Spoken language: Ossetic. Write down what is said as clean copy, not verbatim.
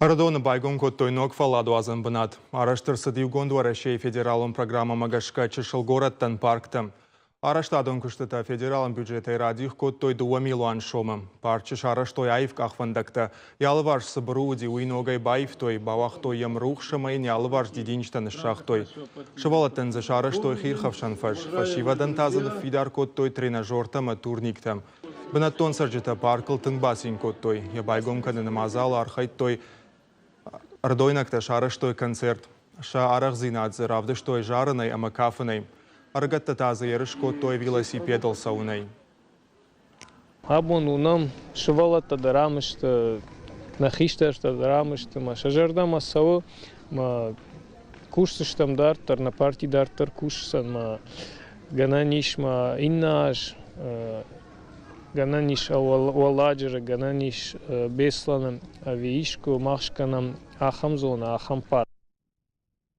Ӕрыдоны байгом кодтой ног фӕлладуадзӕн бынат. Арӕзт ӕрцыд Иугонд Уӕрӕсейы федералон программӕмӕ гӕсгӕ чысыл горӕттӕн парктӕ. Арӕзтадон куыстытӕ федералон бюджетӕй радих кодтой 2 милуан сомы. Парчы сарӕзтой аив къахвӕндӕгтӕ. Йӕ алыварс цы быру уыди, уый ногӕй баивтой, бауагътой йӕм рухс ӕмӕ йын йӕ алыварс дидинджытӕ ныссагътой. Сывӕллӕттӕн дзы сарӕзтой хиирхӕфсӕн фӕз, фӕсивӕдӕн та дзы ныффидар кодтой тренажертӕ ӕмӕ турниктӕ. Бынӕттон цӕрджытӕ паркыл тынг бацин кодтой. Йӕ байгом кӕныны мадзалы архайдтой ӕрыдойнӕгтӕ сарӕзтой концерт. Сӕ арӕхдзинад дзы равдыстой зарынӕй ӕмӕ кафынӕй. Ӕрыгӕттӕ та дзы ерыс кодтой велосипедыл цӕуынӕй. Абон уынӕм, сывӕллӕттӕ дӕр ам сты, нӕ хистӕртӕ дӕр ам сты, мӕ сӕ зӕрдӕмӕ цӕуы, мӕ кусдзыстӕм дарддӕр, нӕ парти дарддӕр кусдзӕн, мӕ гӕнӕн ис ма иннӕ аз, гӕнӕн ис Уӕлладжыры, гӕнӕн ис Беслӕны ӕви искуы мах скӕнӕм ахӕм зонӕ, ахӕм парк.